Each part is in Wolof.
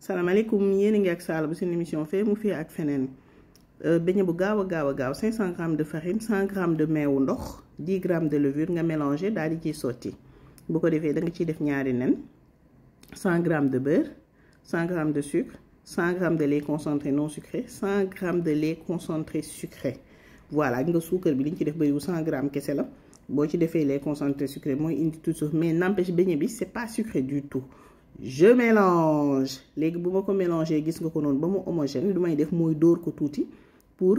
salaamaaleykum yéen a ngi ak Sala bu seen émission fee mu fii ak feneen beignet bu gaaw a gaaw 500 grammes de farine 100 grammes de meewu ndox 10 grammes de levure nga mélangé daal di ciy sotti bu ko defee da nga ciy def ñaari nen 100 grammes de beurre 100 grammes de sucre 100 grammes de lait concentré non sucré 100 grammes de lait concentré sucré voilà nga suukar bi li ñu ci def bëriwul 100 grammes kese la boo ci defee lait concentré sucré mooy indi tout suuf mais n'empêche beignet bi c'est pas sucré du tout. Je mélange léegi bu ma ko mélangé gis nga ko noonu ba mu homogène lu may def mooy dóor ko tuuti pour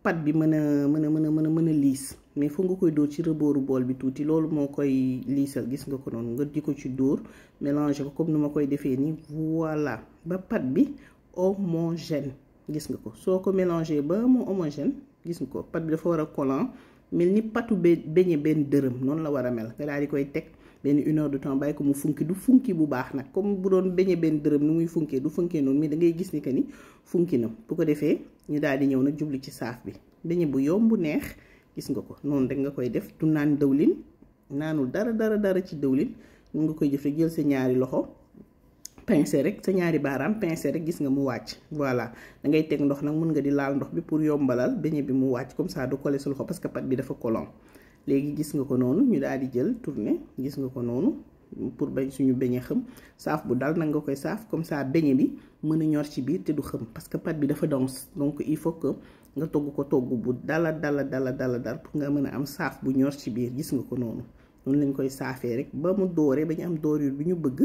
pâte bi mën a liis mais foog nga koy dóor ci rebooru bool bi tuuti loolu moo koy liisal gis nga ko noonu nga di ko ci dóor mélangé ko comme nu ma koy defee nii voilà ba pâte bi homogène gis nga ko soo ko mélangé ba mu homogène gis nga ko pâte bi dafa war a collant mel ni pâtu beignet benn dërëm noonu la war a mel nga daal di koy teg benn 1 heure de temps bàyyi ko mu funki du funki bu baax nag comme bu doon beignet benn dërëm ni muy funkee du funkee noonu mais da ngay gis ni que ni funki na bu ko defee ñu daal di ñëw nag jublu ci saaf bi beignet bu yomb neex gis nga ko noonu rek nga koy def du naan dawlin naanul dara ci dawlin ñu nga koy jëf rek jël sa ñaari loxo pincé rek sa ñaari baaraam pincé rek gis nga mu wàcc voilà da ngay teg ndox nag mën nga di laal ndox bi pour yombalal beignet bi mu wàcc comme ça du coller sa loxo parce que pâte bi dafa collant léegi gis nga ko noonu ñu daal di jël tourner gis nga ko noonu pour bañ suñu beignet xëm saaf bu dal nag nga koy saaf comme ça beignet bi mën a ñor ci biir te du xëm parce que pâte bi dafa dense donc il faut que nga togg ko togg bu dala pour nga mën a am saaf bu ñor ci biir gis nga ko noonu lañ koy saafee rek ba mu dooree ba ñu am doorure bi ñu bëgg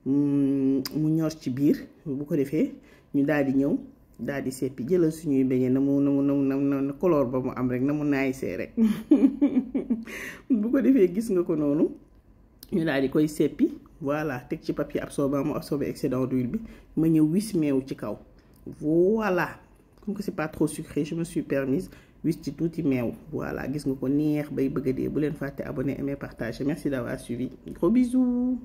mu ñor ci biir bu ko defee ñu daal di ñëw daal di seppi jëlal suñuy beignet na mu couleur ba mu am rek na mu naayisee rek bu ko defee gis nga ko noonu ñu daal di koy seppi voilà teg ci papier absorbant mu absorbé excédent d'huile bi ma ñëw wis meew ci kaw voilà comme que c'est pas trop sucré je me suis permise wis ci tuuti meew voilà gis nga ko neex bay bëgg a dee bu leen fàtte abonné aimer partager merci d'avoir suivi gros bisous.